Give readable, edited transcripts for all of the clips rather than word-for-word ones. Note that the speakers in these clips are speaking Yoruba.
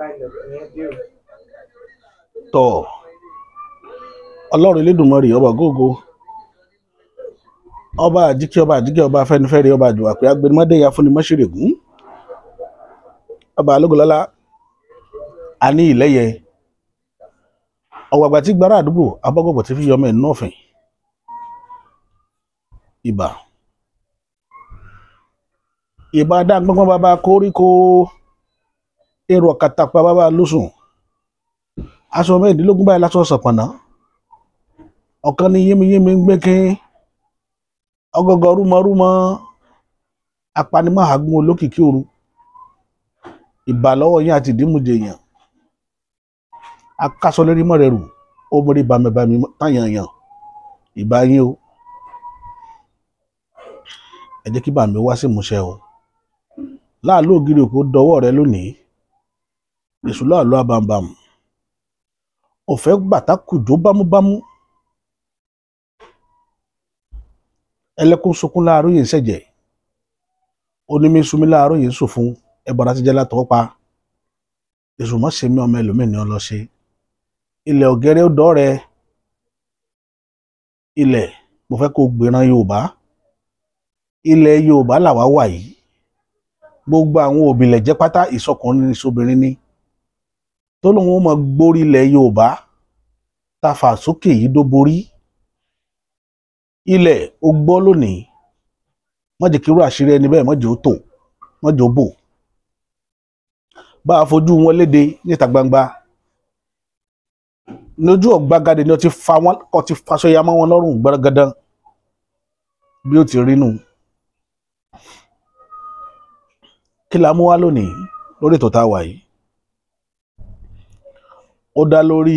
Bá ilẹ̀kùn yẹn dé o. Tọ́ Ọlọ́run Elédùmarè, ọba gógó, ọba àjíkẹ́, ọba àjíkẹ́, ọba afẹ́nifẹ́re, ọba àjùwà pé agbẹnumọ́dé ya fúnni mọ́ṣẹ́rẹ̀gùn, ọba alógolọ́lá, àní ìlẹ́yẹ ọ̀gbàgbà tí gbára àdúgbò abọ́gọ̀gbọ̀ tí fi yọmọ ẹ̀ nọ́ọ̀fìn. Ìbà ìbà dáńgbọ́ngbọ́n bàbá kóríkó, èrò ọ̀kàtàpá bàbá lóṣùn, aṣọ mẹ́rìndínlógún báyìí lásán sọ̀pọ̀nà, ọ̀kan ní yémiyémi ń gbẹ́kẹ́ ọgọgọ rúmọrúmọ, apanimọ̀hágún olókìkí òru. Ìbà lọ́wọ́ yín àti ìdímújẹ èèyàn akásọ lérí mọ́rẹ̀rù ó mórí bámibámi táyànyàn. Ìbà yín o, ẹ jẹ́ kí bàmí wá sí ìmúṣẹ o. Láàlú ògiri òkú dọwọ́ rẹ lónìí, èṣù láàlú àbàǹbàǹ ọ̀fẹ́ gbàtà kùjó bámúbámú, ẹlẹ́kùn sunkún láàárọ̀ yìí ń ṣẹ̀jẹ̀, onímí sunmi láàárọ̀ yìí ń sòfun, ẹbọra ti jẹ́ látọwọ́ pa. Èṣù mọ́ ṣe mí, ọmọ ẹlòmíì ni ọ lọ ṣe. Ilẹ̀ ọ̀gẹ́rẹ́ ó dọ́ rẹ ilẹ̀, mo fẹ́ kó gbéran Yorùbá. Ilẹ̀ Yorùbá làwa wà yìí, gbogbo àwọn òbílẹ̀ jẹ́ pátá, ìsọkùnrin ní ìsọbìnrin ni tó lóun ó mọ gbórí ilẹ̀ Yorùbá ta fà sókè yìí dó borí. Ilẹ̀ ó gbọ́ lónìí, má jẹ́ kí irú àṣírí ẹni bẹ́ẹ̀, má jẹ́ ó tò, má jẹ́ ó bò. Bá a fojú wọn léde níta gbangba lójú ọ̀gbagadè ni ó ti fa wọn, kò ti faṣọ ya mọ́ wọn lọ́rùn gbọ́rọ́gàdán bí ó ti rí nù. Kí la mú wá lónìí lórí ètò tá a wà yìí? Ó dá lórí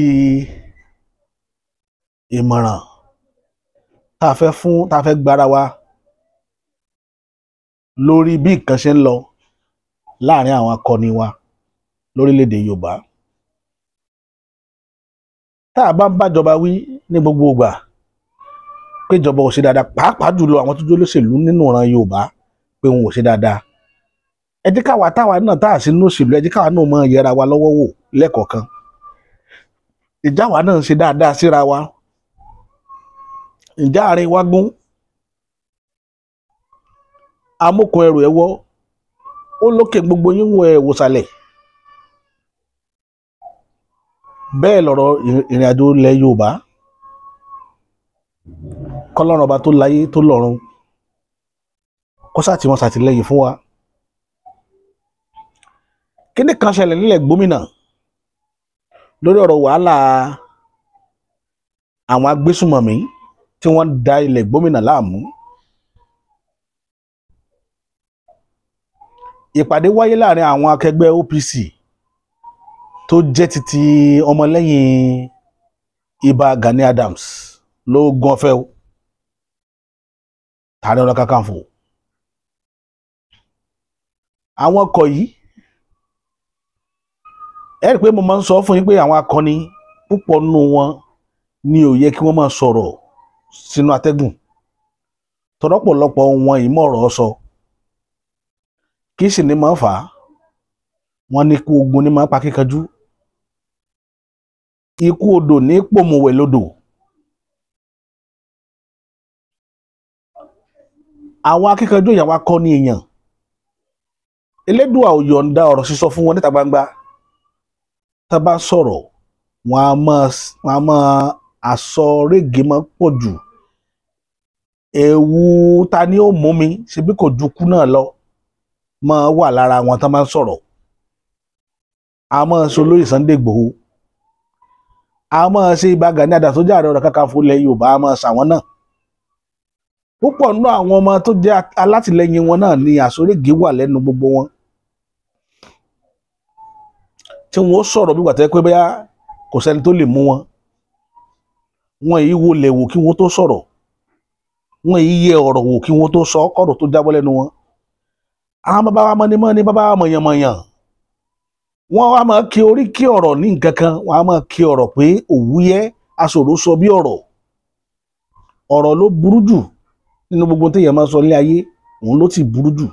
ìmọ̀ràn tá a fẹ́ fún, tá a fẹ́ gbára wa lórí bí nǹkan ṣe ń lọ láàrin àwọn akọni wa lórílẹ̀‐èdè Yorùbá. Tá a bá ń bájọba wí ní gbogbo ìgbà pé ìjọba ò ṣe dáadáa, pàápàá jùlọ àwọn tó jólóṣèlú nínú ìran Yorùbá pé wọn ò ṣe dáadáa, ẹ jẹ́ káwa táwa náà tá a sí nínú òṣèlú, ẹ jẹ́ káwa náà máa yẹra wa lọ́wọ́ wò lẹ́ẹ̀kọ̀ọ̀kan. Ìjà wa náà ń ṣe dáadáa síra wa? Ǹjẹ́ àárín wa gún? Amókun ẹrù ẹ wọ́, ó lókè gbogbo yín wọ ẹ wòsàlẹ̀. Bẹ́ẹ̀ lọ̀rọ̀ ìrìn àjò ilẹ̀ Yorùbá. Kọ́lọ́run ọba tó láyé tó lọ́run kó sáà tí wọ́n ṣàtìlẹ́yìn fún wa. Kíní kan ṣẹlẹ̀ nílẹ̀ gómìnà lórí ọ̀rọ̀ wàhálà àwọn agbésùmọ̀mí tí wọ́n ń da ilẹ̀ gómìnà láàmú. Ìpàdé wáyé láàrin àwọn akẹgbẹ́ OPC tó jẹ́ titi ọmọlẹ́yìn Ìbà Gani Adams ló gun ọ̀fẹ́ o, Ààrẹ Ọ̀nà Kakanfò. Àwọn ọkọ̀ yìí, ẹ rí i pé mo máa ń sọ fún yín pé àwọn akọni púpọ̀ nínú wọn ni ò yẹ kí wọ́n máa sọ̀rọ̀ sínú atẹ́gùn, tọ́lọ́pọ̀lọpọ̀ wọn ìmọ̀ ọ̀rọ̀ sọ, kí sì ni máa fà á. Wọ́n ní kú ogun ní máa pa kíkanjú, ikú odò ní pòmùwẹ̀ lodò. Àwọn akíkanjú ìyàwó akọni èèyàn, Elédùà ò yọ̀ǹda ọ̀rọ̀ sísọ fún wọn níta gbangba. Tá bá sọ̀rọ̀, wọn a máa àsọrége máa pọ̀ jù. Ewu ta ni ó mú mi ṣebí kò ju kú náà lọ máa wà lára wọn tá máa ń sọ̀rọ̀. A máa ṣe olóyè Sunday Igboho, a máa ṣe Ìbà Gani Adams tó jẹ́ Ààrẹ Ọ̀nà Kakanfò ilẹ̀ Yorùbá, a máa ṣàwọn náà. Púpọ̀ nínú àwọn ọmọ tó jẹ́ alátìlẹyìn wọn náà ni àsorígì wà lẹ́nu gbogbo wọn, tí wọn ó sọ̀rọ̀ bí gbàtẹ́ pé bóyá kò sẹ́ni tó lè mú wọn. Wọn yìí wo lè wò kí wọn tó sọ̀rọ̀, wọn yìí yẹ ọ̀rọ̀ wò kí wọn tó sọ kọ̀rọ̀ tó jábọ́ lẹ́nu wọn. Àwọn bàbá wa mọ́nímọ́ní, bàbá wa mọ̀yànmọ̀yàn, wọ́n wá máa kí orí kí ọ̀rọ̀ ní nǹkan kan, wọ́n á máa kí ọ̀rọ̀ pé òwúyẹ́ aṣòro sọ bí ọ̀rọ̀. Ọ̀rọ̀ ló burú jù nínú gbogbo téèyàn máa sọ ní ayé, òun ló ti burú jù.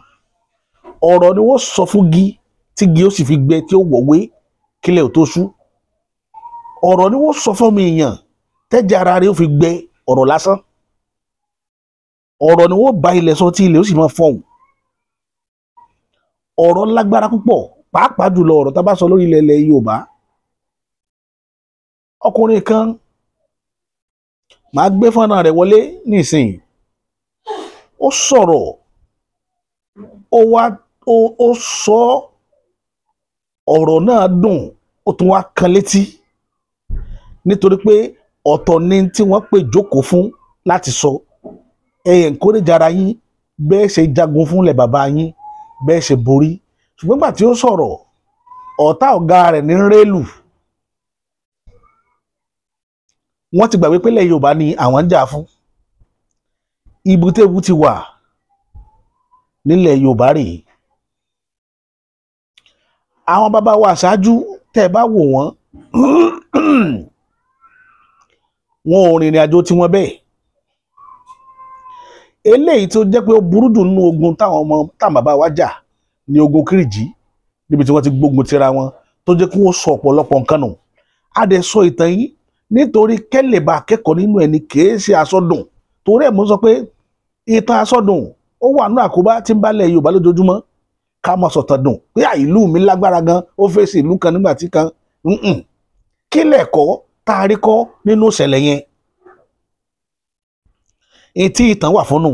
Ọ̀rọ̀ ni wọ́n sọ fún gi tí gi ó sì fi gbẹ tí ó wọ̀wé. Kílẹ̀ ò tó ṣú, ọ̀rọ̀ ni wọ́n sọ fún mi èèyàn tẹ́jẹ̀ ara rẹ̀ ó fi gbẹ ọ̀rọ̀ lásán. Ọ̀rọ̀ ni wọ́n bá ilẹ̀ sọ tí ilẹ̀ ó sì máa fọhùn. Ọ̀rọ̀ lágbára púpọ̀, pàápàá jùlọ ọ̀rọ̀ tá a bá sọ lórí ilẹ̀ ilẹ̀ Yorùbá. Ọkùnrin kan, màá gbé fọ́nrán rẹ̀ wọlé nísìnyí, ó sọ̀rọ̀, ó wá ó sọ ọ̀rọ̀ náà dùn, ó tún wá kan létí, nítorí pé ọ̀tọ̀ ni tí wọ́n pè jókòó fún láti sọ. Ẹ encourage ara yín bẹ́ẹ̀ ṣe jagun fúnlẹ̀ bàbá yín, bẹ́ẹ̀ ṣe borí. Ṣùgbọ́n gbà tí ó sọ̀rọ̀, ọ̀tá ọ̀gá rẹ̀ ní rélù. Wọ́n ti gbàgbé pé ilẹ̀ Yorùbá ni àwọn ń jà fún. Ibùtéwu ti wà nílẹ̀ Yorùbá rèé. Àwọn bàbá wa ṣáájú, tẹ́ ẹ bá wò wọ́n, wọn ò rìnrìn àjò tiwọn bẹ́ẹ̀. Eléyìí tó jẹ́ pé ó burú jù nínú ogun táwọn ọmọ táwọn bàbá wa jà ní ogun Kírìjí, níbi tí wọ́n ti gbógun tira wọn, tó jẹ́ kí wọ́n sọ ọ̀pọ̀lọpọ̀ nǹkan nù. A dẹ̀ sọ ìtàn yìí nítorí kẹ́lẹ̀ bá akẹ́kọ̀ọ́ nínú ẹni, kìí ṣe àsọdùn. Torí ẹ̀ mo sọ pé ìtàn àsọdùn ó wà nínú àkóbá tí ń bálẹ̀ Yorùbá lójoojúmọ́. Ká mọ̀ sọ̀tàn dùn pé ìlú mi lágbára gan, ó fèsì ìlú kan nígbà tí kan. Kí lẹ̀kọ́ tá a rí kọ́ nínú ìṣẹ̀lẹ̀ yẹn? Etí ìtàn wà fúnnu.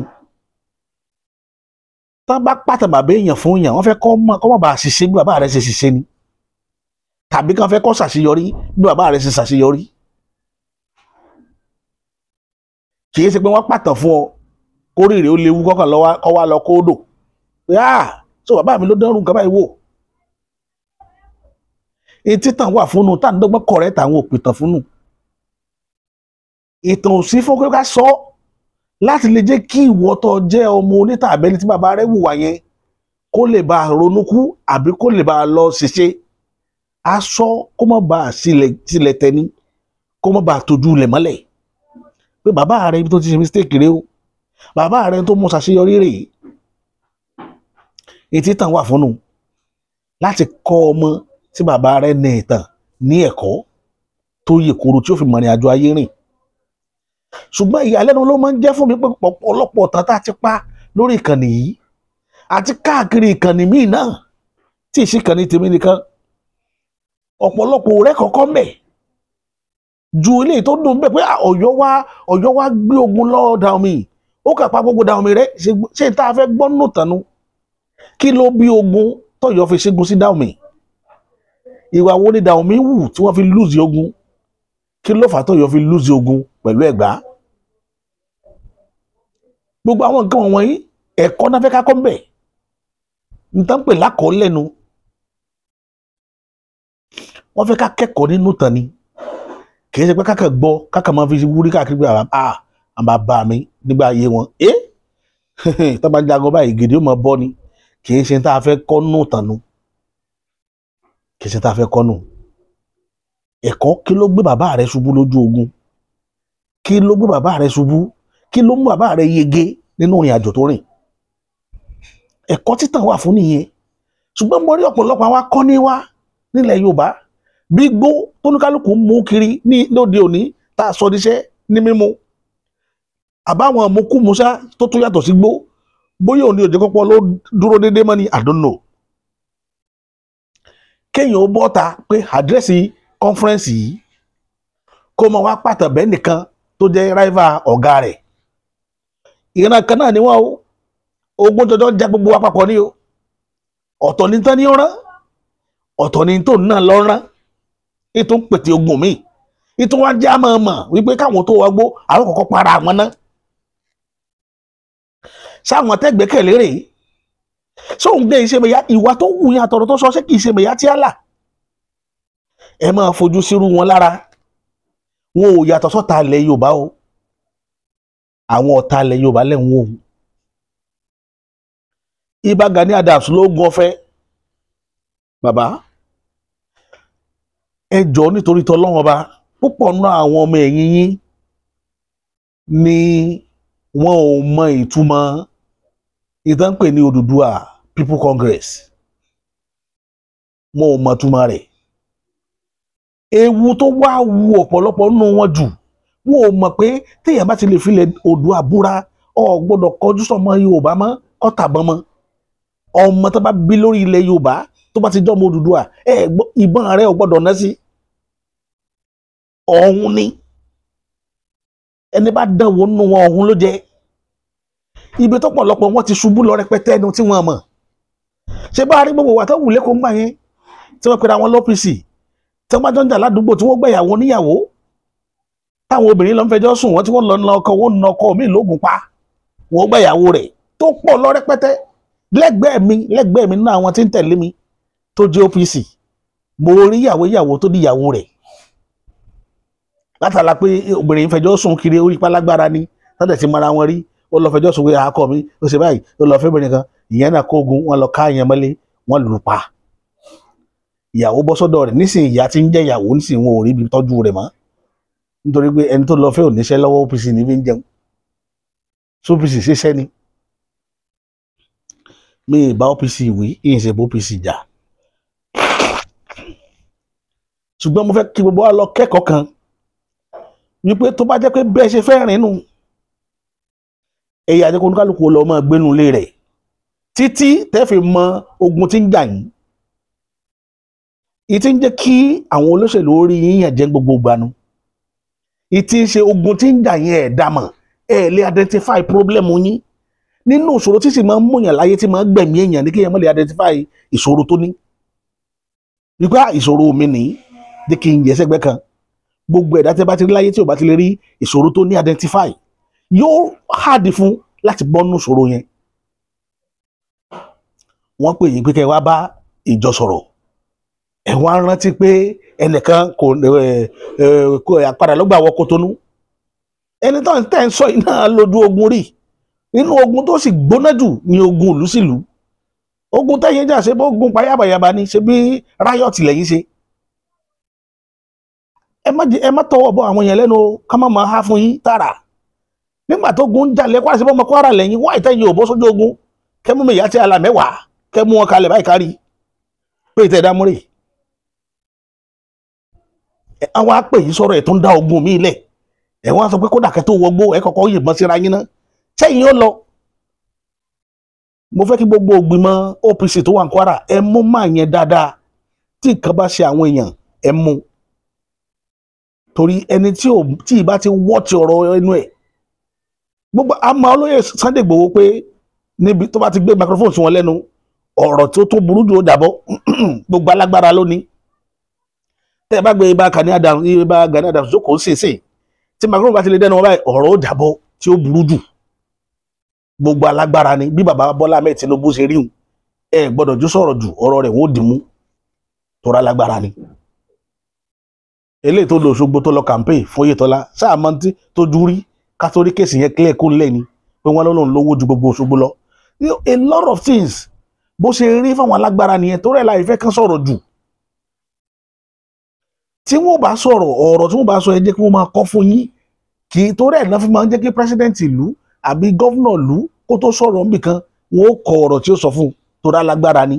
Tán bá pàtàkì bàbá èèyàn fún èèyàn, wọ́n fẹ́ kọ́ mọ̀ bá ṣiṣẹ́ bí bàbá rẹ̀ ṣe ṣiṣẹ́ ni, tàbí kán fẹ́ kọ́ ṣàṣeyọrí bí bàbá rẹ̀ ṣe ṣàṣeyọrí. Kì í ṣe pé wọ́n pàtàn fún ọ kórìíre ó léwu kọ́kàn kọ́ wá lọ kóódò pé ah, so bàbá mi ló dánrù nǹkan báyìí wò. Etí tàn wà fúnnu tá à ń dọ́gbọ́n kọ̀rẹ́ tàwọn òpìtàn fúnnu. Ìtàn ò sí fún pé ká sọ láti lè jẹ́ kí ìwọ tó jẹ́ ọmọ onítàbẹ́ni tí bàbá rẹ̀ wùwà yẹn kó lè bá ronú kú àbí kó lè bá lọ ṣiṣẹ́. A sọ kó má bàa sílẹ̀ tẹni, kó má bàa tójú ilẹ̀ mọ́lẹ̀ pé bàbá rẹ̀ ibi tó ti ṣe mistake rèé o, bàbá rẹ̀ tó mú ṣàṣeyọrí rèé. Etí tàn wà fúnnu láti kọ́ ọmọ tí bàbá rẹ̀ ní ìtàn ní ẹ̀kọ́ tó yè koro tí ó fi mọ̀rìn àjò ayé rìn. Ṣùgbọ́n ìyàlẹ́nu ló máa ń jẹ́ fún mi pé ọ̀pọ̀lọpọ̀ ọ̀tàn tá a ti pa lórí ìkànnì yìí àti káàkiri ìkànnì míì náà tí ì sí ìkànnì tèmi nìkan, ọ̀pọ̀lọpọ̀ rẹ̀ kọ̀ọ̀kan mẹ́ ju eléyìí tó dùn bẹ́ẹ̀ pé Ọ̀yọ́ wá gbé ogun lọ Dahomey, ó kà pa gbogbo Dahomey rẹ̀. Ṣé tá a fẹ́ gbọ́ nù tànú? Kí ló bí ogun tọ́yọ́ fi ṣẹ́gun sí Dahomey? Ìwà wo ni Dahomey wù tí wọ́n fi lùzì ogun? Kí ló fà tọ́yọ́ fi lùzì ogun pẹ̀lú Ẹ̀gbá? Gbogbo àwọn nǹkan wọ̀nyí ẹ̀kọ́ náà fẹ́ ká kọ́ ń bẹ̀. Nǹkan pè lákọ̀ọ́ lẹ́nu, wọ́n fẹ́ ká kẹ́kọ̀ọ́ nínú tàn ni. Kì í ṣe pé káka gbọ́ káka máa fi wúrí káàkiri pé àwọn bàbá mi nígbà ayé wọn tó bá ń jagun báyìí gidi ó máa bọ́ ni. Kì í ṣe tá a fẹ́ kọ́ nù tàn nu, kì í ṣe tá a fẹ́ kọ́ nù. Ẹ̀kọ́ kí ló gbé bàbá rẹ ṣubú lójú ogun? Kí ló gbé bàbá rẹ ṣubú? Kí ló mú bàbá rẹ yege nínú ìrìn àjò tó rìn? Ẹ̀kọ́ títàn wà fún nìyẹn. Ṣùgbọ́n mo rí ọ̀pọ̀lọpọ̀ àwọn akọ́ni wa nílẹ̀ Yorùbá bí gbó tóníkálùkù mú kiri ní lóde òní tá a sọ níṣẹ́ ní mímu, àbáwọn mukúmuṣá tó tún yàtọ̀ sí gbó, bóyá òní òjò kọ́pọ̀ ló dúró déédéé mọ́ ni, I don't know. Kéèyàn ó bọ́ta pé àdírẹ́sì kọ́nfẹ́rẹ́nsì yìí kó máa wá pàtàkì bẹ́ẹ̀ nìkan tó jẹ́ ráìvà ọ̀gá rẹ̀. Ìran kan náà ni wọ́n o, ogun jọjọ já gbogbo wa papọ̀ ní o. Ọ̀tọ̀ ní tán ní ó rán, ọ̀tọ̀ ní tó náà lọ rán. Ètò ń pètè ogun mi, ètò wa já máa mọ̀ wípé káwọn tó wá gbó àwọn kọ̀ọ̀kan para àwọn náà. Sáwọn tẹ́gbẹ́kẹ̀lé rèé, sóun gbé iṣẹ́ mẹ̀yà ìwà tó wù yín àtọ̀rọ̀ tó sọ ṣé kìí ṣe mẹ̀yà tí á là? Ẹ máa fojú sírú wọn lára. Wọn ò yàtọ̀ sọ́ta ilẹ̀ Yorùbá o. Àwọn ọ̀tá ilẹ̀ Yorùbá lẹ́hìn o. Ìbà Gani Adams ló gun ọ̀fẹ́. Bàbá ẹ jọ̀ọ́ nítorí tọlọ́run ọba, púpọ̀ nínú àwọn ọmọ ẹ̀yìn yín ni wọn ò mọ ìtumọ̀ ìtànpè ní Odùduwà People Congress. Wọn ò mọ ìtumọ̀ rẹ̀. Ewu tó wá wu ọ̀pọ̀lọpọ̀ nínú wọn jù, wọn ò mọ̀ pé téèyàn bá ti lè filẹ̀ Oòduà búra, ò gbọ́dọ̀ kọjú sọmọ Yorùbá mọ́ kọ́tàbọ́n mọ́. Ọmọ tó bá bí lórí ilẹ̀ Yorùbá tó bá ti jọ́ ọmọ Odùduwà, ìbọn rẹ̀ ò gbọ́dọ̀ ná sí ọ̀hún ni. Ẹni bá dán wò nínú wọn, ọ̀hún ló jẹ́. Ibi tó pọ̀lọpọ̀ wọn ti ṣubú lọ rẹpẹtẹ ẹnu tí wọ́n mọ̀. Ṣé bá rí gbogbo wà tó wù lẹ́kọ̀ọ́ ńgbà yẹn tí wọ́n pera wọn lọ́pìsì, tí wọ́n bá jọ ń jà ládùúgbò, tí wọ́n gbẹ̀yàwó níyàwó, táwọn obìnrin lọ ń fẹjọ́ sùn wọ́n, tí wọ́n lọ na ọkọ wọn, na ọkọ mi lóògùn pa, wọ́n gbẹ̀yàwó rẹ̀ tó pọ̀ lọ rẹpẹtẹ. Lẹ́gbẹ̀ẹ́ mi nínú àwọn tí ń tẹ̀lé mi tó jẹ́ OPC, mo rí ìyàwó ìyàwó tó di ìyàwó rẹ̀ látara pé obìnrin fẹjọ́ sùn kiri orí pálágbára ni tọ́lẹ̀ ti mara wọn rí. Ó lọ fẹjọ́ sùn pé akọ mi ó ṣe báyìí, ó lọ fẹ́bìnrin kan, ìyẹn náà kó ogun wọn lọ ká yẹn mọ́lé, wọ́n lù pa. Ìyàwó bọ́ sọ́dọ̀ rẹ̀ nísìnyí, ìyá tí ń jẹ́ ìyàwó nísìnyí, wọn ò rí ibi tọ́jú rẹ̀ mọ́, nítorí pé ẹni tó lọ fẹ́ ò níṣẹ́ lọ́wọ́, OPC ní fi ń jẹun. OPC ṣiṣẹ́ ni. Mi ì bá OPC wí, ìyìn ṣe bó OPC jà, ṣùgbọ́n mo fẹ́ kí gbogbo wa lọ kẹ́kọ̀ọ́ kan wípé tó bá jẹ́ pé bẹ́ẹ̀ ṣe fẹ́ rìn nù, ẹ̀yà àjẹkọ̀ oníkálukú lọ máa gbénu ilé rẹ̀ títí tẹ́ fi mọ ogun tí ń jà yín. Ìtí ń jẹ́ kí àwọn olóṣèlú orí yín yàn jẹ́ gbogbo gbanu, ìtí ń ṣe ogun tí ń jà yín ẹ̀ dàmọ̀, ẹ̀ lè identify problem yín. Nínú ìṣòro tí sì máa ń múyàn láyé tí máa ń gbẹ̀mí èèyàn ní kéèyàn má lè identify ìṣòro tó ní. Wípé ìṣòro mi nìyí, jẹ́ kí n yẹ sẹ́gbẹ́ kan. Gbogbo ẹ̀dá tí a bá ti rí láyé tí ò bá ti lè rí ìṣòro tó ní identify, yóò hard fún láti bọ́ nínú ìṣòro yẹn. Wọ́n pè yín pé kẹ́ ẹ wá bá ìjọ sọ̀rọ̀, ẹ wá rántí pé ẹnìkan kò padà lọ́gbà wọ Kòtónú. Ẹni tó ń tẹ̀ ń sọ yìí náà lójú ogun rí. Inú ogun tó sì gbóná jù ní ogun ìlú sílùú. Ogun tẹ́yìn jà ṣe bó gun pa yàbàyàbà ni, ṣe bí ráyọ̀tì lẹ́yìn ṣe. Ẹ má tọwọ́ bọ àwọn yẹn lẹ́nu, ká má máa há fún yín tààrà. Nígbà tó gun ń jalè Kwara, ṣe bọ́ ọmọ Kwara lẹ́yìn wá ìtẹ́yìn òbó sójú ogun, kẹ́mú mi ìyá tí a là mẹ́wàá, kẹ́mú wọn kalẹ̀ báyìí kárí pé ìtẹ́ dámúrè. Àwọn apè yìí sọ̀rọ̀ ẹ̀ tó ń dá ogun mi lẹ̀, ẹ̀ wọ́n á sọ pé kódà kẹ́ tó wọgbó ẹ̀ kọ́kọ́ yìnbọn síra yín ná, sẹ́yìn ó lọ. Mo fẹ́ kí gbogbo ògbìmọ̀ OPC tó wà ní Kwara ẹ mú máa yẹn dáadáa. Tí nǹkan bá ṣe àwọn èèyàn ẹ mú, torí ẹni tí ì bá ti wọ́ ti ọ̀rọ̀ ẹnu ẹ̀. Gbogbo àmọ́ olóyè Sunday Igboho pé níbi tó bá ti gbé microphone sí wọn lẹ́nu, ọ̀rọ̀ tó tó burú jù ó dàbọ̀. Gbogbo alágbára lónìí. Tẹ́ ẹ bá gbé ibà Gani Adams, ibà Gani Adams jókòó sínsìn, tí microphone bá ti lè dẹnu wọn báyìí, ọ̀rọ̀ ó dàbọ̀ tí ó burú jù. Gbogbo alágbára ni. Bí bàbá Bọ́lá Ahmed Tinubu ṣe rí hun, ẹ gbọ́dọ̀ jó sọ̀rọ̀ jù, ọ̀rọ̀ rẹ̀ wọ́n ó dì mú, tọ́ra alágbára ni. Eléyìí tó lọ Òṣogbo tó lọ campaign fún Oyètọ́lá sáà mọ́ tí tó jú rí kátórí kéèsì yẹn clear kó lẹ́ni pé wọ́n lọ́lọ́run lówó ju gbogbo Òṣogbo lọ. A lot of things bó ṣe rí fáwọn alágbára nìyẹn, tó rẹ̀ láì fẹ́ kán sọ̀rọ̀ jù. Tí wọ́n bá sọ̀rọ̀, ọ̀rọ̀ tí wọ́n bá sọ ẹ jẹ́ kí wọ́n máa kọ́ fún yín, kì í torí ẹ̀ náà fi máa ń jẹ́ kí president ìlú àbí gọ́vnà ìlú kó tó sọ̀rọ̀ níbìkan, wọ́n ó kọ ọ̀rọ̀ tí ó sọ fún un, tó rà lágbára ni.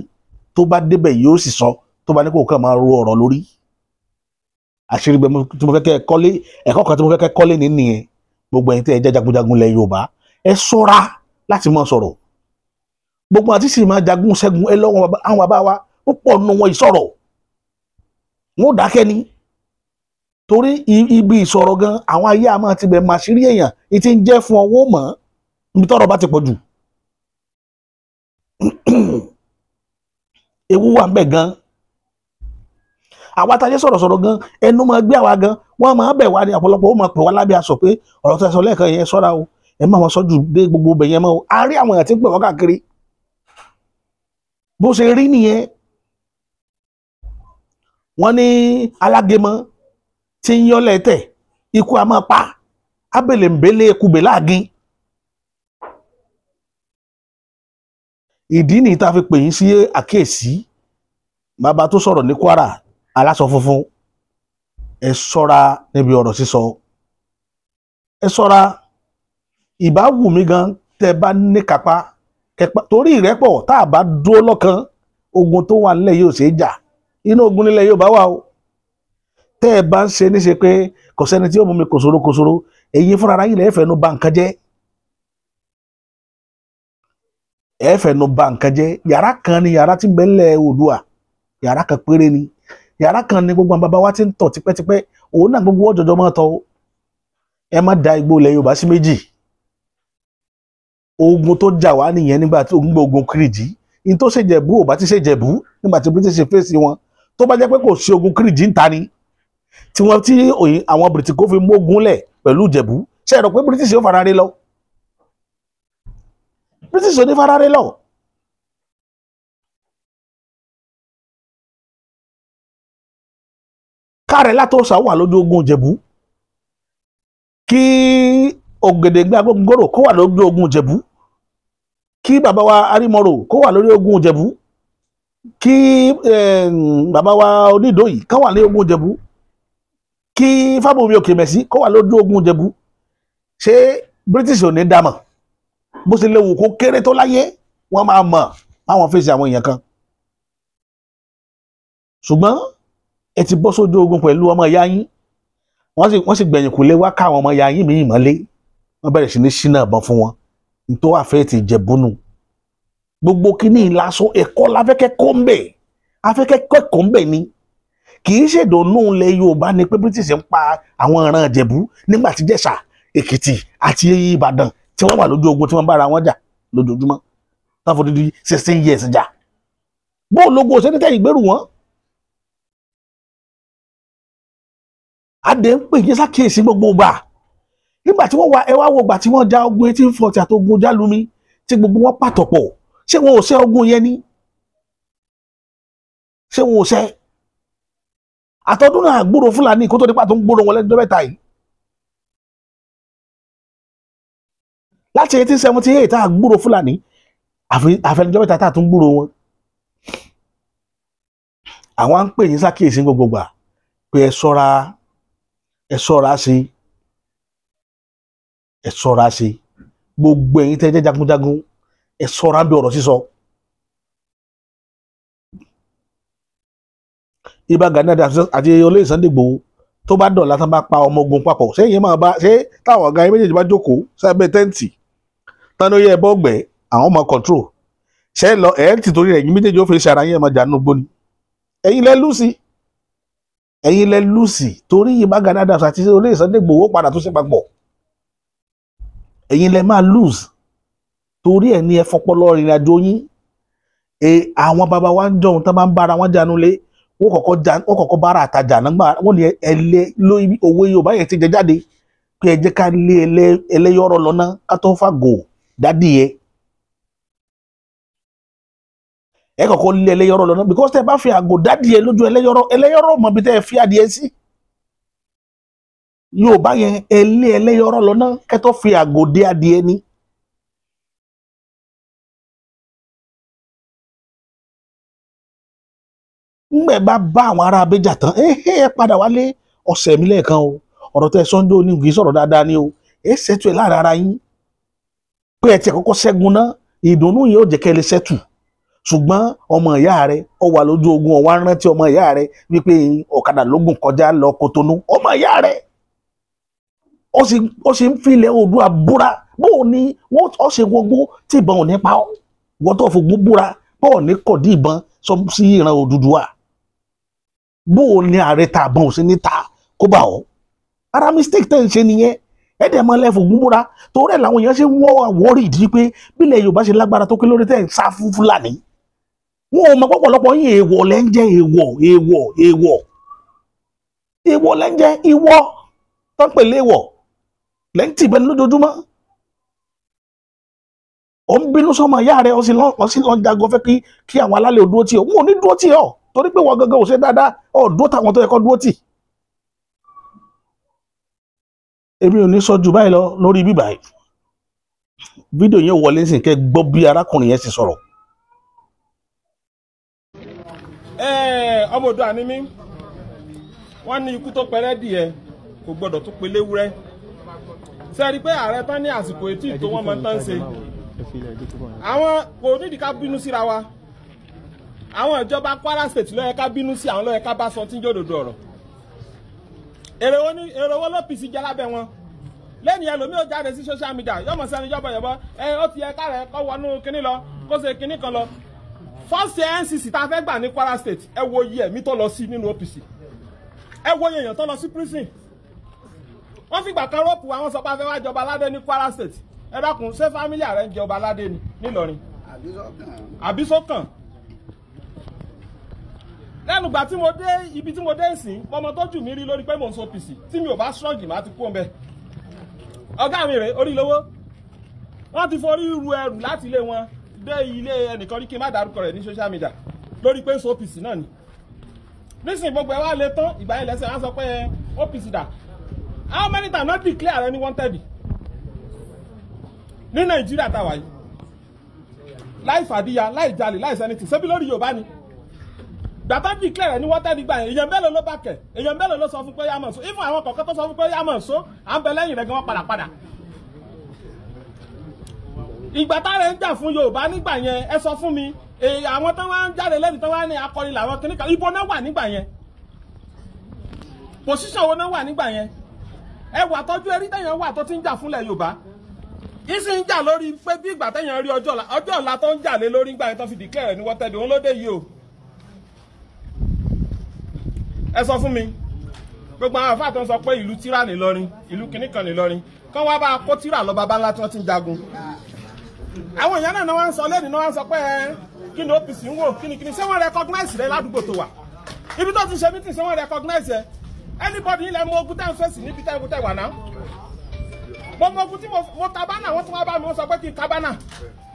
Tó bá débẹ̀ yóò sì sọ, tó bá ní kó kàn máa ro ọ̀rọ̀ lórí. Àṣírí bẹ́ẹ̀ tí mo fẹ́ kẹ́ ẹ kọ́lé, ẹ̀kọ́ kan tí mo fẹ́ kẹ́ kọ́lé ní nìyẹn. Gbogbo ẹ̀yin tí ẹ jẹ́ jagunjagun lẹ̀ Yorùbá, ẹ ṣọ́ra láti máa sọ̀rọ̀. Gbogbo àti sì máa jagun ṣẹ́gun ẹ lọ́wọ́ àwọn bàbá wa púpọ̀ nù wọn ìsọ̀rọ̀, wọn ò dákẹ́ ni. Torí ibi ìsọ̀rọ̀ gan àwọn ayé àmọ́ ti bẹ̀ máa ṣírí èèyàn ìtí ń jẹ́ fún ọwọ́ mọ́ níbi tọ́rọ̀ bá ti pọ̀ jù. Ewu wà ń bẹ̀ gan. Àwa tá a jẹ́ sọ̀rọ̀sọ̀rọ̀ gan ẹnu máa gbé àwa gan, wọ́n máa bẹ̀ wá ní ọ̀pọ̀lọpọ̀, ó máa pè wá lábẹ́ aṣọ pé ọ̀rọ̀ tó ẹ sọ lẹ́ẹ̀kan yẹn ṣọ́ra o, ẹ má wọn sọ́jú dé gbogbo ibẹ̀ yẹn mọ́ o. A rí àwọn èèyàn tí ń pè wọ́n káàkiri. Bó ṣe rí nìyẹn. Wọ́n ní alágẹmọ tí ń yọ́lẹ̀ tẹ̀, ikú a máa pa, ábèlè ń bélé ekubè láàgín. Ìdí nìyí tá a fi pè yín sí àkíyèsí. Bàbá tó sọ̀rọ̀ ní Kwara, aláṣọ funfun, ẹ ṣọ́ra níbi ọ̀rọ̀ sísọ, ẹ ṣọ́ra. Ìbá wù mí gan tẹ́ bá ní kápá kẹpa, torí ìrẹ́pọ̀ tá a bá dúró lọ́kàn, ogun tó wà nílẹ̀ yóò ṣe é jà. Inú ogun nílẹ̀ yóò bá wà o. Tẹ́ ẹ bá ń ṣe níṣe pé kò sẹ́ni tí ó mú mi kòsòrò kòsòrò, èyí fúnra ara yín lẹ fẹnu bà nǹkan jẹ́. Ẹ fẹnu bà nǹkan jẹ́. Yàrá kan ni yàrá tí ń bẹ ńlẹ̀ Oòduà, yàrá kan péré ni, yàrá kan ni gbogbo àwọn bàbá wa ti ń tọ̀ tipẹ́tipẹ́, òun náà gbogbo ọjọ́jọ́ máa tọ̀. Ẹ má da igbó ilẹ̀ Yorùbá sí méjì. Ogun tó jà wá nìyẹn nígbà tí ogun gbé ogun Kìrìjì ní tó ṣèjẹ̀bú ò bá ti ṣèjẹ̀bú nígbà tí British fèsì wọn. Tó bá jẹ́ pé kò sí ogun Kìrìjì ń ta ni tí wọ́n tí àwọn British kò fi mógun lẹ̀ pẹ̀lú Ìjẹ̀bú, ṣe é rò pé British yóò fara ré lọ? British ò ní fara ré lọ. Kárẹ̀ Látòsà wà lójú ogun Ìjẹ̀bú, kí Ògèdèngbé Agbógungòrò kó wà lójú ogun Ìjẹ̀bú, kí bàbá wa Arímọ̀rò kó wà lórí ogun Ìjẹ̀bú, kí bàbá wa Onídòyí kó wà ní ogun Ìjẹ̀bú, kí Fábùnmi Òkèmẹ̀sí kó wà lójú ogun Ìjẹ̀bú. Ṣé British ò ní dámọ̀? Bó ṣe léwu kó kéré tó láyé, wọ́n máa mọ̀ báwọn fèsì àwọn èèyàn kan. Ṣùgbọ́n ẹ ti bọ́ sójú ogun pẹ̀lú ọmọ ìyá yín, wọ́n sì gbẹ̀yìn kò lè wá káwọn ọmọ ìyá yín míì mọ́lé, wọ́n bẹ̀rẹ̀ sí ní ṣínà ìbọn fún wọn. Nítorí àfẹ́ ti Ìjẹ̀bú nù. Gbogbo kínní lásán ẹ̀kọ́ láfẹ́kẹ́ kó ń bẹ̀, afẹ́kẹ́ kẹ́kọ̀ọ́ ń bẹ̀ ni. Kì í ṣèdùnnú ilẹ̀ Yorùbá ni pé British ń pa àwọn ìran Ìjẹ̀bú nígbà tí Jẹ̀ṣà, Èkìtì àti Ìbàdàn tí wọ́n wà lójú ogun tí wọ́n bára wọn jà lójoojúmọ́, tán fún dídí 16 years jà. Bóò lógun òṣèlú tẹ̀yìn gbèrú wọn. Adé ń pè yín sákèésí gbogbo gbà nígbà tí wọ́n wá ẹ wá wo gbà tí wọ́n já ogun 1840 àti ogun Jálumi tí gbogbo wọn pàtọ̀pọ̀. Ṣé wọn ò ṣẹ́ ogun yẹn ni? Ṣé wọn ò ṣẹ́? Àtọ́dún náà gbúrò Fúlàní kó tó nípa tó ń gbúrò wọn lẹ́jọ́ mẹ́ta yìí. Láti 1878 tá a gbúrò Fúlàní, àfẹnujọ́ mẹ́ta tá a tún gbúrò wọn. Àwọn ń pè yín sákèésí gbogbo gbà pé ẹ ṣọ́ra, ẹ ṣọ́ra sí, ẹ ṣọ́ra sí. Gbogbo ẹ̀yin tẹ́ jẹ́ jagunjagun, ẹ ṣọ́ra bí ọ̀rọ̀ sísọ. Ìbà Gani Adams àti olóyè Sunday Igboho tó bá dọ̀la tán bá pa ọmọ ogun papọ̀, ṣé ìyẹn máa bá ṣé táwọn ọ̀gá yẹn méjèèjì bá jókòó sábẹ́ tẹ́ǹtì tán ló yẹ ẹ bọ́gbẹ́ àwọn ọmọ control ṣé lọ ẹ̀ ti torí ẹ̀yin méjèèjì ó fi ṣe ara yín ẹ̀ máa jà nínú gbóni. Ẹ̀yin lẹ lùsì, ẹ̀yin lẹ lùsì torí Ìbà Gani Adams àti olóyè Sunday Igboho padà tó ṣe papọ̀. Ẹ̀yin lẹ máa lose torí ẹ̀ ní ẹ fọpọlọ rìnrìn àjò yín. Àwọn bàbá wa ń jọun tán bá ń bára wọn jánu lé, wọ́n kọ́kọ́ bára àtajà nígbà wọ́n ní ẹlẹ́ lórí owó Yorùbá yẹn ti jẹ jáde pé ẹ jẹ́ ká lé ẹlẹ́yọ̀rọ̀ lọ́nà ká tó fàgò dádì yẹ. Ẹ kọ́kọ́ lé ẹlẹ́yọ̀rọ̀ lọ́nà because tẹ́ ẹ bá fi àgò dádì yẹ lójú ẹlẹ́yọ̀rọ̀, ẹlẹ́yọ̀rọ̀ mọ̀ bí tẹ́ ẹ fi adìẹ sí. Yorùbá yẹn ẹ lé ẹlẹ́yọ̀rọ̀ lọ́nà kẹ́ tó fi àgò dé adìẹ ni. Ngbẹ bá bá àwọn ará abéjà tán, ẹ padà wálé ọ̀sẹ̀ mi lẹ́ẹ̀kan o, ọ̀rọ̀ tẹ Sunday ní kì í sọ̀rọ̀ dáadáa ni o, ẹ ṣètò ẹ láàrin ara yín pé ẹ ti kọ́kọ́ ṣẹ́gun náà, ìdùnnú yìí ó jẹ́ kẹ́ ẹ lè ṣẹ́tù. Ṣùgbọ́n ọmọ ìyá rẹ ọ wà lójú ogun, ọwọ́ rántí ọmọ ìyá rẹ wípé ọ̀kadà lógún kọjá lọ Kòtónú, ọmọ ìyá rẹ ó sì ń fi ilẹ̀ Oòduà búra. Bóò ni wọ́n ó ṣe wọgbó tí ìbọn ò ní pa ọ́, wọ́n tó fògùn búra bóò ní kọ̀dí ìbọn sí ìran Odùduwà, bóò ní ààrẹ ta àbọn ò sí ní ta kó bá ọ. Ara mistake tẹ́ ń ṣe nìyẹn. Ẹ̀dẹ̀ mọ́ lẹ́fọ̀ gúnbúra torí ẹ̀ làwọn èèyàn ṣe ń wọ́ àwọ́rì ìdí pé bílẹ̀ Yorùbá ṣe lágbára tó kí lórí tẹ́ ń sá fún Fúlàní. Wọn ò mọ̀ pọ̀pọ̀lọpọ̀ yín èèwọ̀ lẹ́ ń jẹ́, èèwọ̀ èèwọ̀ èèwọ̀ èèwọ̀ lẹ́ ń jẹ́, ìwọ tó ń pè léèwọ̀ lẹ́ ń tìbẹ́ lójoojúmọ́. Ó ń bínú sọmọ ìyá rẹ, ó sì lọ jagun fẹ́ kí àwọn alálẹ̀ ò dúró tì ọ́. Wọn ò ní dúró tì ọ́ torí pé wọ́n gangan ò ṣe dáadáa, ọ̀ dúró táwọn tó yẹ kó dúró tì. Èmi ò ní sọ ju báyìí lọ lórí bíbá yìí. Fídíò yẹn wọlé sí kẹ́ gbọ́ bí arákùnrin yẹn ṣe sọ̀rọ̀. Ọmọ Oòduà ni mí. Wọ́n ní ikú tó pẹrẹ díẹ̀ kò gbọ́dọ̀ tó pe léwúrẹ́. Ṣé rí pé ààrẹ tán ní àsìkò etí ìtò wọn máa ń tán ṣe. Àwọn kò nídìí ká bínú síra wa. Àwọn ìjọba Kwara State ló yẹ ká bínú sí, àwọn ló yẹ ká bá sọ tí ń jòdòdò ọ̀rọ̀. Èrè wo l'OPC jẹ́ lábẹ́ wọn? Lẹ́nu ẹlòmíì ó jáde sí social media, yọmọ sẹ́ni yọ́bọ̀yọ̀bọ̀, ẹ ó ti yẹ káàrẹ̀ kọ́ wọnú kinní lọ, kó ṣe kinní kan lọ. First NCC tá a fẹ́ gbà ní Kwara State, ẹ wo iye ẹ̀mí tó lọ sí nínú OPC, ẹ wo iye èèyàn tó lọ sí prison. Wọ́n fìgbà kan rọ́pù àwọn sọ pé a fẹ́ wá jọba aládé ní Kwara State. Ẹ dákun, ṣé fámílì ààrẹ ń jẹ ọba aládé ni nílọrin? Àbísọ́kàn. Lẹ́nu ìgbà tí mo dé ibi tí mo dé ìsìn, ọmọ tó jù mí rí lórí pé mò ń sọ OPC, tí mi ò bá strong má ti kú ọ̀nbẹ. Ọ̀gá mi rèé orí lówó, wọ́n ti forí ru ẹrù láti ilé wọn dé ilé ẹnìkan rí kí n má dárúkọ rẹ̀ ní social media lórí pé ń sọ OPC náà ni. Nísìnyí gbogbo ẹ wá lè tán, ìgbà yẹn lẹ́sẹ̀ wọ́n sọ pé OPC dà. How many times not declare rẹ ní wanted ní Nàìjíríà táwa yìí? Láì fàdíyà, láì jalè, láì sẹ́ni tì, ṣebí lórí Yorùbá ni. Gbàtà declare rẹ ní wanted gbà yẹn, èèyàn mélòó ló bá kẹ̀, èèyàn mélòó ló sọ fún pé yá mọ̀ só, even àwọn kọ̀ọ̀kan tó sọ fún pé yá mọ̀ só, à ń bẹ lẹ́yìn rẹ̀ gan wọ́n padà padà. Ìgbà tá rẹ̀ ń jà fún Yorùbá nígbà yẹn, ẹ sọ fún mi, àwọn tó wá ń jáde lẹ́nu tó wá ní akọni làwọn kìnnìkan, ibo náà wà nígbà yẹn? Pòsíṣàn wo náà wà nígbà yẹn? Ẹ wà tọ́jú erí tẹ̀yàn wà tó ti ń jà fúnlẹ̀ Yorùbá. Ìsì ń jà lórí pé bí ìgbà tẹ̀yàn rí ọjọ́ ọ̀la tó ń jà lé lórí nígbà yẹn tó fi declare ní wanted, òun ló dé yìí o. Ẹ sọ fún mi, gbogbo àwọn àfáà tó ń sọ pé ìlú tíra nìlọrin, ìlú kìnnìkan nìlọrin, kán wá bá kó tíra lọ bàbá ńlá tí wọ́n ti ń jagun. Àwọn èèyàn náà wọ́n ń sọ lẹ́nu náà wọ́n ń sọ pé kí ni OPC ń wò, kí ni kí ni, ṣé wọ́n recognize rẹ ládùúgbò tó wà? Ibi tó ti ṣe meeting, ṣé wọ́n recognize ẹ? Anybody ilẹ̀ mọ ogun tẹ́ ń fèsì níbi tẹ́ ń tẹ́ wà náà. Mo mọ ogun tí mo ta bánà, wọ́n tún wá bá mi, wọ́n sọ pé kí n ka bánà.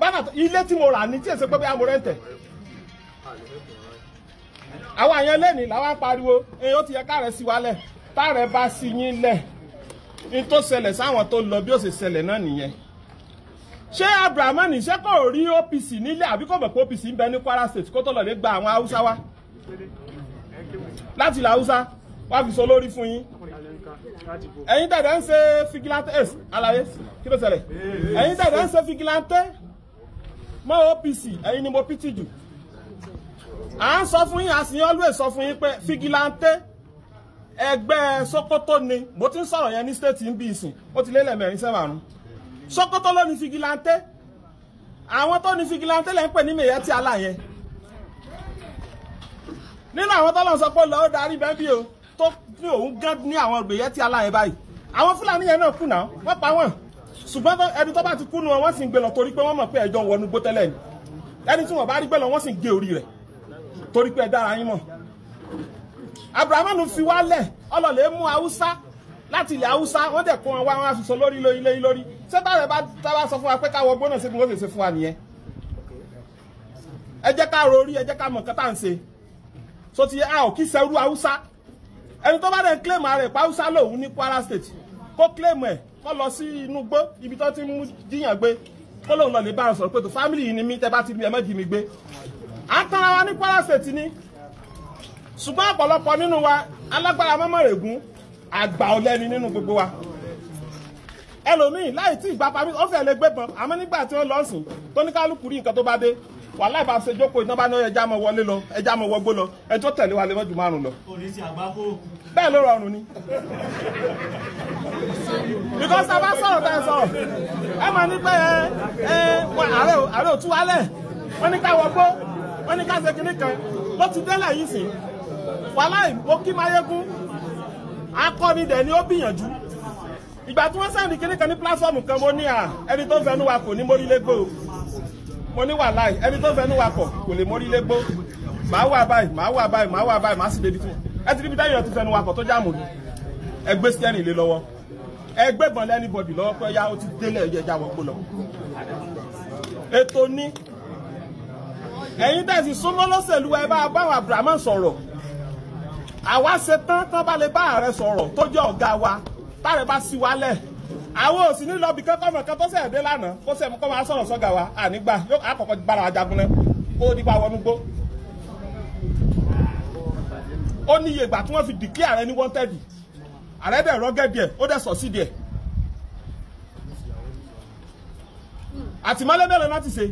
Bánà ilé tí mo rà ní tí èsè pé bí a mo rẹ́ǹtẹ̀. Àwọn àyàn lẹ́nìí làwọn ń pariwo, èyí ó ti yẹ káàrẹ̀ sí wa lẹ̀, táàrẹ̀ bá sí yín lẹ̀. Ní tó ṣẹlẹ̀ sáwọn tó lọ bí ó ṣe ṣẹlẹ̀ náà nìyẹn. Ṣé Abrahamani ṣé kò rí OPC nílẹ̀ àbí kò mọ̀ pé OPC ń bẹ ní Kwara State kó tó lọ lè gba àwọn Haúsá wá láti ilẹ̀ Haúsá wá fi sọ lórí fún yín? Ẹ̀yin dẹ̀dẹ̀ ń ṣe figilante àlàyé kí ló ṣẹlẹ̀? Ẹ̀yin dẹ̀dẹ̀ ń ṣe figilante mọ́ OPC, ẹ̀yin ni mo pity jù. À ń sọ fún yín, a sì ń always sọ fún yín pé figilante ẹgbẹ́ Sokoto ni. Mo ti ń sọ̀rọ̀ yẹn ní state ń bí ìsìn, ó ti lé lẹ́mẹ̀rin sẹ́màrún. Sokoto ló ní figilante. Àwọn tó ní figilante lẹ́ ń pè ní Miyetti Allah yẹn. Nínú àwọn tó lọ sọ pé lọ́ọ́ darí bẹ́ẹ̀ bí o, tó ní òun gán ní àwọn Miyetti Allah yẹn báyìí. Àwọn Fúlàní yẹn náà kùnà, wọ́n pa wọ́n. Ṣùgbọ́n ẹni tó bá ti kú nu wọn, wọ́n sì ń gbé lọ torí pé wọ́n mọ̀ pé ẹjọ́ ń wọnú gbó tẹ́lẹ̀ ni. Ẹni tí wọ́n bá rí gbé lọ, wọ́n sì ń gé orí rẹ̀ torí pé ẹ dára yín mọ̀. Abrahamanu fi wálẹ̀, ọlọ́lẹ̀ mú Haúsá láti ilẹ̀ Haúsá, wọ́n dẹ̀ kó wọn wá, wọn á fi sọ lórí lórí lórí lórí. Ṣé táwọn bá tábà sọ fún wa pé káwọ gbóná ṣe bí wọ́n ṣe ṣe fún wa nìyẹn? Ẹ jẹ́ ká rorí, ẹ jẹ́ ká mọ̀ nǹkan tá à ń ṣe. So ti a ò kí ṣerú Haúsá. Ẹni tó bá dẹ̀ ń claim ara ẹ̀ pa Haúsá lòun ní Kwara State, kó claim ẹ̀, kó lọ sí inú gbó ibi tó ti mú jíyàn gbé, kó lòun lọ lè bá wọn sọ̀rọ̀ pé tó family yìí ni mí, tẹ́ bá ti rí ẹ má jí mi gbé. À ń tanra wa ní Kwara State ni. Ṣùgbọ́n ọ̀pọ̀lọpọ̀ nínú wa alágbára mọ́mọ́règún, àgbà ọ̀lẹ́ni nínú gbogbo wa. Ẹlòmíì láì tí ìgbà pamí ó fẹ́ lè gbé bọn, àmọ́ nígbà tí wọ́n lọ sìn tó ní kálukú rí nǹkan tó bá dé, wàhálà ìbá ṣe jókòó iná bá ní ẹja mọ wọlé lọ, ẹja mọ wọgbó lọ, ẹni tó tẹ̀lé wa lè mọ́jú márùn lọ. Bẹ́ẹ̀ ló rọrùn ni. Because tá a bá sọ̀rọ̀ tá a sọ̀rọ̀, ẹ máa ní pé ẹ ààrẹ ò tú wálẹ̀, wọ́n ní ká wọgbó, wọ́n ní ká ṣe kinní kan, ló ti délẹ̀ yìí sìn. Wàhálà mo kí Máyégún, akọni dẹ̀ ni ó gbìyànjú. Ìgbà tí wọ́n sẹ́ndì kinní kan ní pílásọ̀mù kan, mo ní à ẹni tó ń fẹnu wa kò ní mórí légbó. Mo ní wàláì ẹni tó ń fẹnu wa kọ̀ kò lè mórí légbó. Màá wà báyìí, màá wà báyìí, màá wà báyìí, màá sì débi tí wọ́n. Ẹ ti ríbi táyọ̀ ti fẹnu wa kọ̀ tó jáàmù ni. Ẹ gbé steering lé lọ́wọ́. Ẹ gbé gbọ̀n lẹ́ni bọ̀dì lọ́wọ́ pé ya ó ti délẹ̀ ẹ̀jẹ̀ já wọ́pọ̀ lọ. Ètò ní. Ẹ̀yin tẹ̀sí súnmọ́ lọ́sẹ̀lú ẹ bá báwọn Abrahamu sọ̀rọ̀. Àwa ṣe tán tán bá lè bá ààrẹ sọ̀rọ̀ tó jẹ́ ọ̀gá wa, táàrẹ bá sí wa lẹ̀. Àwọn ò sì ní lọ bí kankan mọ̀ kan tó ṣẹ̀ dé lánàá, kó ṣẹ̀ mú kó máa sọ̀rọ̀ sọ́gà wa, ànígbà yóò àkọ́kọ́ bára wa jagun náà, kó nípa wọnú gbó. Ó ní iye ìgbà tí wọ́n fi declare ààrẹ ní wanted. Ààrẹ dẹ̀ rọ́gẹ́dì ẹ̀, ó dẹ̀ sọ̀ sí díẹ̀. Àtìmọ́lé mélòó náà ti ṣe?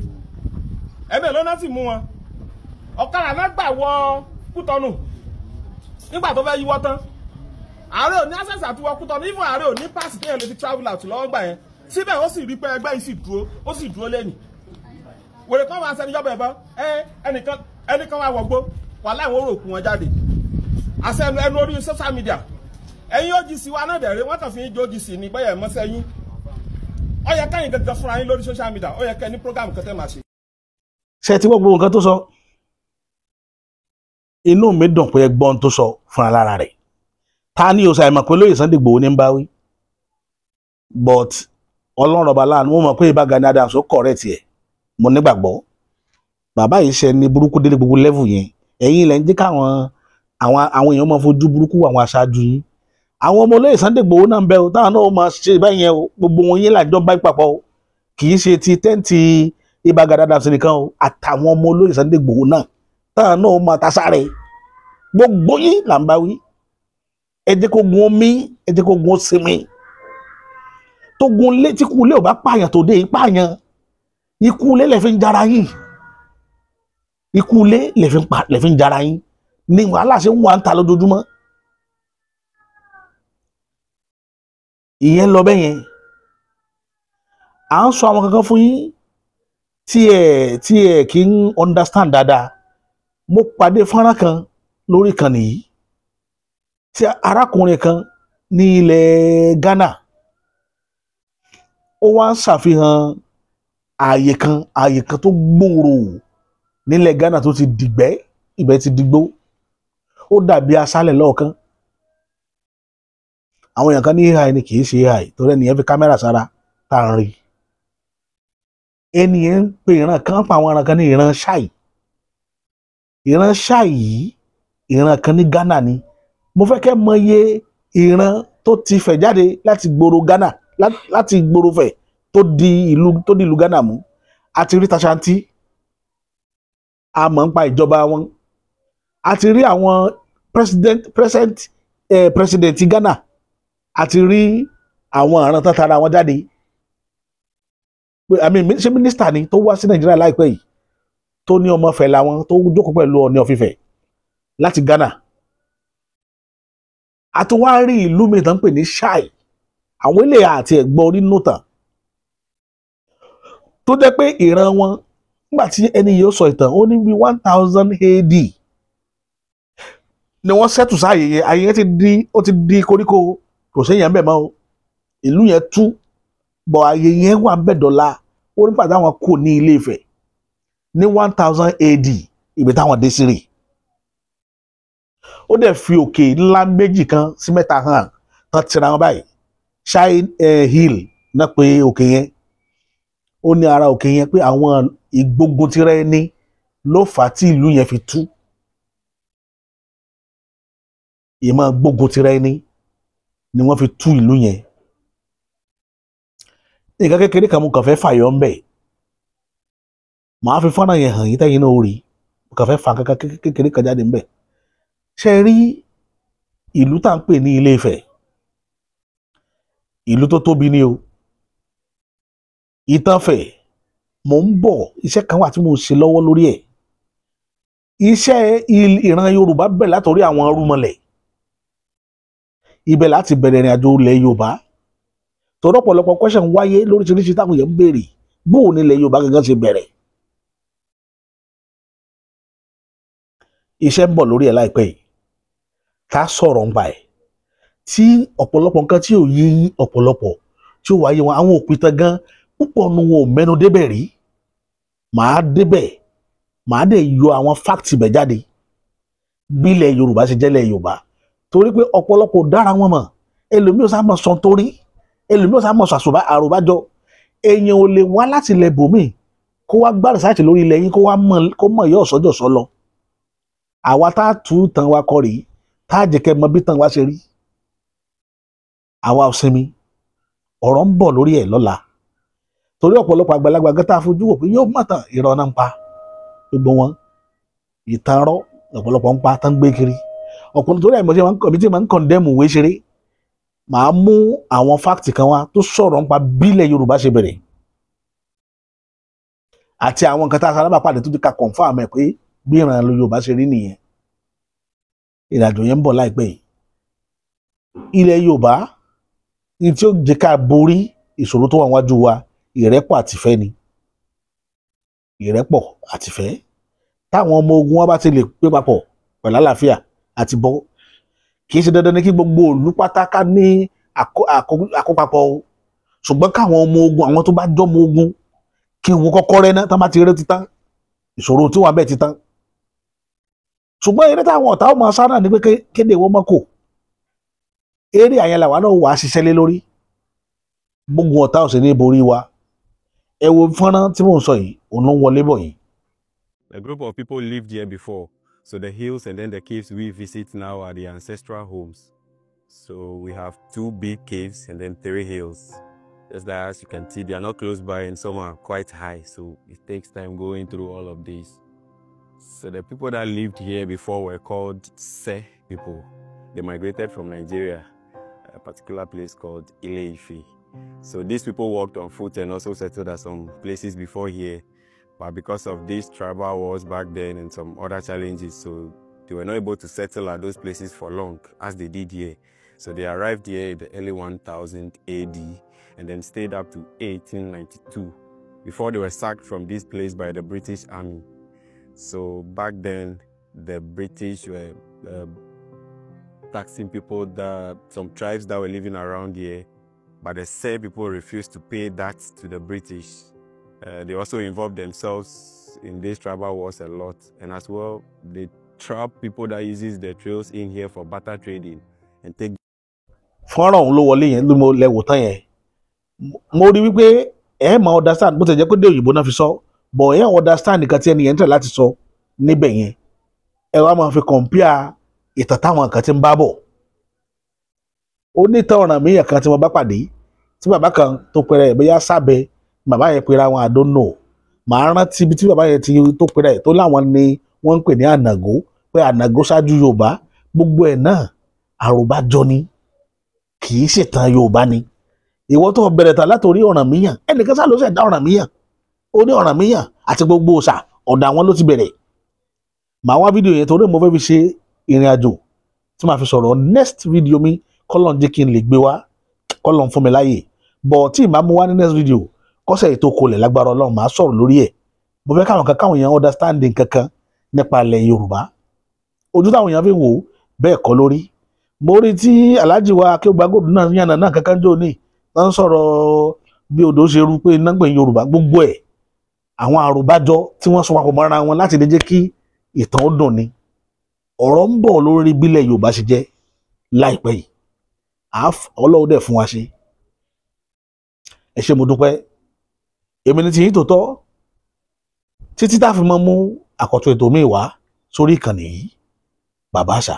Ẹ̀mélòó náà ti mú wọn? Ọ̀kadà náà gbà wọ Kútọ́nù nígbà tó fẹ́ yíwọ́ tán. Ààrẹ ò ní access àti wọ Kútọ́nù, even ààrẹ ò ní pass téèyàn lè fi travel out lọ́wọ́ gbà yẹn. Síbẹ̀ ó sì rí pé ẹgbẹ́ yìí sì dúró, ó sì dúró lẹ́nìí. Wèrè kan wá sẹni yọ́bẹ̀ bọ́, ẹnìkan ẹnìkan wá wọgbó, wà láì wọ́n rò kú wọn jáde. Àṣẹ ẹnu orí social media. Ẹ̀yin OGC wa náà dẹ̀rẹ̀, wọ́n kàn fi ń jó OGC ní bẹ́yẹ̀ mọ́sẹ́ yín. Ó yẹ káyìn gangan fúnra yín lórí social media, ó yẹ kẹ́ ní program kan tẹ́ máa ṣe. Ṣe ti gbọ́ gbogbo nǹkan tó sọ? Inú mi dùn pé ẹ gbọ́ ohun tó sọ fúnra lára rẹ̀. Ta ni o ṣàìmọ̀ pé lóye Sunday Igboho ní ń bá wí? But Ọlọ́run ọba láàánú, mo mọ̀ pé Ìbà Gani Adams ó correct ẹ̀, mo nígbàgbọ́. Bàbá yìí ṣe ní burúkú délé gbogbo level yẹn. Ẹ̀yin ilẹ̀ ń jẹ́ káwọn àwọn èèyàn máa fojú burúkú àwọn aṣáájú yín. Àwọn ọmọ olóyè Sunday Igboho náà ń bẹ o, táwọn náà máa ṣe báyẹn o, gbogbo wọn yín làjọ bá papọ̀ o. Kì í ṣe ti tẹ́ǹtì Ìbà Gani Adams nìkan o, àtàwọn ọmọ olóyè Sunday Igboho náà táwọn náà máa ta sáré. Gbogbo yín là ń bá wí. Ẹ jẹ́ kó gun omi, ẹ jẹ́ kó gun sinmi. Tó gun lé tí kú lé ò bá pààyàn tó dé ìpààyàn. Ikú lé lè fi ń jara yín. Ikú lé lè fi ń jara yín. Ní wàhálà ṣe ń wà ń ta lójoojúmọ́. Ìyẹn lọ bẹ́ẹ̀ yẹn. À ń sọ àwọn kankan fún yín tí ẹ kì í understand dáadáa. Mo pàdé fọ́nrán kan lórí ìkànnì yìí tí arákùnrin kan ní ilẹ̀ Ghana, ó wá ń ṣàfihàn ààyè kan tó gbòòrò nílẹ̀ Ghana tó ti dìgbẹ́, ibẹ̀ ti dìgbó, ó dàbí aṣálẹ̀ lọ́ọ̀kan. Àwọn èèyàn kan ní AI ni, kì í ṣe AI, torí ẹnìyẹn fi kámẹ́rà sára tá à ń rí. Ẹnìyẹn ń pe ìran kan, pa àwọn ìran kan ní ìran ṣáì. Ìran ṣáì yìí ìran kan ní Ghana ni. Mo fẹ́ kẹ́ mọ iye ìran tó ti fẹ̀ jáde láti gbòòrò Ghana, láti gbòòrò fẹ̀ tó di ìlú Ghana mú. A ti rí Tashanti, a mọ̀ nípa ìjọba wọn. A ti rí àwọn president Ghana, a ti rí àwọn ìran tó tara wọn jáde. I mean, ṣé mínísítà ni tó wá sí Nàìjíríà láìpẹ́ yìí tó ní ọmọ Ifẹ̀ làwọn tó jókòó pẹ̀lú Ọọ̀ni of Ifẹ̀ láti Ghana. A tún wá rí ìlú mi tán ń pè ní Shai, àwọn ilé àti ẹ̀gbọ́n orí nùtàn tó jẹ́ pé ìran wọn, nígbà tí ẹni yìí ó sọ ìtàn, ó ní bí 1000 AD ni wọ́n ṣẹ́tù sáàyè yẹn. Àyè yẹn ó ti di koríko, kò séèyàn bẹ̀ mọ́ o, ìlú yẹn tú bọ̀, àyè yẹn wà ń bẹ̀ dọ̀la. Ó ní pàtàkì àwọn kò ní Ilé Ifẹ̀ ní 1000 AD, ibi táwọn dé sí rè. Ó dẹ̀ fi òkè ńlá méjì kan sí mẹ́ta hàn tán tira wọn báyìí. Shai Hill náà pé òkè yẹn. Ó ní ara òkè yẹn pé àwọn ìgbógun tira ẹni ló fà á tí ìlú yẹn fi tú. Ìmọ̀ gbógun tira ẹni ni wọ́n fi tú ìlú yẹn. Nǹkan kékeré kan mo kàn fẹ́ fàyọ ń bẹ̀. Màá fi fọ́nrán yẹn hàn yín tẹ́yìn náà ó rí. Mo kàn fẹ́ fa nǹkan kékeré kan jáde ń bẹ̀. Ṣé rí ìlú tá à ń pè ní Ilé Ifẹ̀? Ìlú tó tóbi ni o. Ìtàn Ifẹ̀, mò ń bọ̀, iṣẹ́ kan wà tí mò ń ṣe lọ́wọ́ lórí ẹ̀. Iṣẹ́ ìran Yorùbá bẹ̀rẹ̀ látọrí àwọn arúmọlẹ̀. Ibẹ̀ láti bẹ̀rẹ̀ ìrìn àjò ilẹ̀ Yorùbá. Torí ọ̀pọ̀lọpọ̀ question wáyé lóríṣiríṣi táwọn èèyàn ń béèrè. Bóò ni ilẹ̀ Yorùbá gangan ṣe bẹ̀rẹ̀? Iṣẹ́ ń bọ̀ lórí ẹ̀ láìpẹ́ yìí. Ká sọ̀rọ̀ ń pa ẹ̀. Tí ọ̀pọ̀lọpọ̀ nǹkan tí ò yé ọ̀pọ̀lọpọ̀ tí ó wáyé wọn, àwọn òpìtàn gan púpọ̀ nu wọn ò mẹ́nu débẹ̀ rí. Màá débẹ̀, màá dẹ̀ yọ àwọn fáàkì bẹ̀ jáde. Bí ilẹ̀ Yorùbá ṣe jẹ́lẹ̀ Yorùbá. Torí pé ọ̀pọ̀lọpọ̀ dára wọn mọ̀. Ẹlòmíì ò sá mọ̀ sọ torí. Ẹlòmíì ò sá mọ̀ sọ àròbájọ. Èèyàn ò lè wá láti ilẹ̀ bòmíì kó wá gbá rìsáàtì lórí ilẹ̀ yín kó wá mọ̀ yóò sọ́jọ́ sọ lọ. Àwa tá a tú tàn wa kọ rèé, tá a jẹ́ kẹ́ mọ bí tàn wa ṣe rí. Àwa ò sinmi, ọ̀rọ̀ ń bọ̀ lórí ẹ̀ lọ́la. Torí ọ̀pọ̀lọpọ̀ àgbàlagbà gan tá a fojú wò pé yóò mọ̀ tán, irọ́ náà ń pa gbogbo wọn. Ìtàn rọ́ ọ̀pọ̀lọpọ̀ ń pa tán gbé kiri. Ọ̀pọ̀lọpọ̀ torí àìmọ̀ tí máa ń kọ̀ndẹ́mù ìwé ṣeré. Màá mú àwọn fáàkì kan wá tó sọ̀rọ̀ nípa bílẹ̀ Yorùbá ṣe bẹ̀rẹ̀. Àti àwọn nǹkan tá a sábà pàdé tó ti ka kọ̀ǹfàmù ẹ̀ pé bí ìran Yorùbá ṣe rí nìyẹn. Ìrìnàjò yẹn ń bọ̀ láìpẹ́ yìí. Ilẹ̀ Yorùbá ní tí ó jẹ́ ká borí ìṣòro tó wà wájú wa, ìrẹ́pọ̀ àtìfẹ́ ni. Ìrẹ́pọ̀ àtìfẹ́, táwọn ọmọ ogun wa bá ti lè pé papọ̀ pẹ̀lú àlàáfíà àti bọ́. Kì í ṣe dandan ní kí gbogbo ìlú pátáká ní àkópapọ̀ o, ṣùgbọ́n káwọn ọmọ ogun, àwọn tó bá jọ́mọ ogun, kí wọn kọ́kọ́ rẹ́ ná. Tán bá ti rẹ́ ti tán, ìṣòro tí wà bẹ́ẹ̀ ti tán. Ṣùgbọ́n eré táwọn ọ̀tá ọmọ sá náà ní pé kéde wọ́n mọ́ kò eré àyẹn làwa náà wàá ṣiṣẹ́ lé lórí, gbogbo ọ̀tá ò sì ní borí wa. Ẹ wo fọ́nrán tí mò ń sọ yìí, òun ló ń wọlé bọ̀ yìí. A group of people lived here before. So the hills and then the caves we visit now are the ancestral homes. So we have two big caves and then three hills. Just like as you can see, they are not close by and some are quite high. So it takes time going through all of these. So the people that lived here before were called Se people. They migrated from Nigeria, a particular place called Ile-Ife. So these people walked on foot and also settled at some places before here. But because of these tribal wars back then and some other challenges, so they were not able to settle at those places for long as they did here. So they arrived here in the early 1000 AD and then stayed up to 1892 before they were sacked from this place by the British Army. So back then, the British were taxing people, that some tribes that were living around here, but the same people refused to pay that to the British. They also involved themselves in these tribal wars a lot, and as well, they trap people that uses the trails in here for barter trading and take. Fọ́nrán ọ̀hún ló wọlé yẹn ló mo lẹ́wò tán yẹn. Mo rí wípé ẹ máa understand, bó ti jẹ́ pé dé òyìnbó náà fi sọ, but ẹ understand nǹkan tí ẹni yẹn ń tẹ̀ láti sọ níbẹ̀ yẹn. Ẹ wá máa fi compare ìtàn táwọn kan ti ń bá bọ̀. Ó ní ìtàn Ọ̀rànmíyàn kan tí mo bá pàdé, tí bàbá kan tó pẹrẹ ẹ̀, bóyá sábẹ́ bàbá yẹn pera wọn, I don't know. Màá rántí ibi tí bàbá yẹn ti tó pera ẹ̀ tó láwọn ni wọ́n ń pè ní ànàgó, pé ànàgó ṣáájú Yorùbá. Gbogbo ẹ̀ náà àròbájọ ni, kì í ṣètàn Yorùbá ni. Ìwọ tó bẹ̀rẹ̀ tà látòrí Ọ̀rànmíyàn, ẹnìkan sá ló ṣẹ̀dá Ọ̀rànmíyàn. Ó ní Ọ̀rànmíyàn àti gbogbo òòṣà ọ̀dọ̀ àwọn ló ti bẹ̀rẹ̀. Màá wá fídíò yẹn torí mo fẹ́ fi ṣe ìrìn àjò tí màá fi sọ̀rọ̀ next video mi. Kọ́lọ́n jẹ́ kí n lè gbé wá, kọ́lọ́n fún mi láàyè bọ̀ tí màá mú wá ní next video. Kọ́sẹ̀ ètò kolẹ̀ lágbára Ọlọ́run, màá sọ̀rọ̀ lórí ẹ̀. Mo fẹ́ káwọn kan, káwọn èèyàn understanding kankan nípa ilẹ̀ Yorùbá. Ojú táwọn èèyàn fi wò ó bẹ́ẹ̀ kọ́ lórí. Mo rí tí Alhaji wa Akéwùgbàgòdù náà yànnà náà kankan jò ní wọ́n ń sọ̀rọ̀ bí odò ṣe rú pé iná gbẹ̀yìn Yorùbá. Gbogbo ẹ̀, àwọn àròbájọ tí wọ́n sọ papọ̀ mọ́ra wọn láti lè jẹ́ kí ìtàn ó dùn ni. Ọ̀rọ̀ ń bọ̀ lórí bílẹ̀ Yorùbá ṣe jẹ́ láìpẹ́ yìí. Ọlọ́run dẹ̀ fún wa ṣe. Ẹ ṣé, mo dúpẹ́. Èmi ní tiyín tòótọ́, títí tá a fi mọ́ mú àkọ́tún ètò míì wá sórí ìkànnì yìí, Bàbá Àṣà.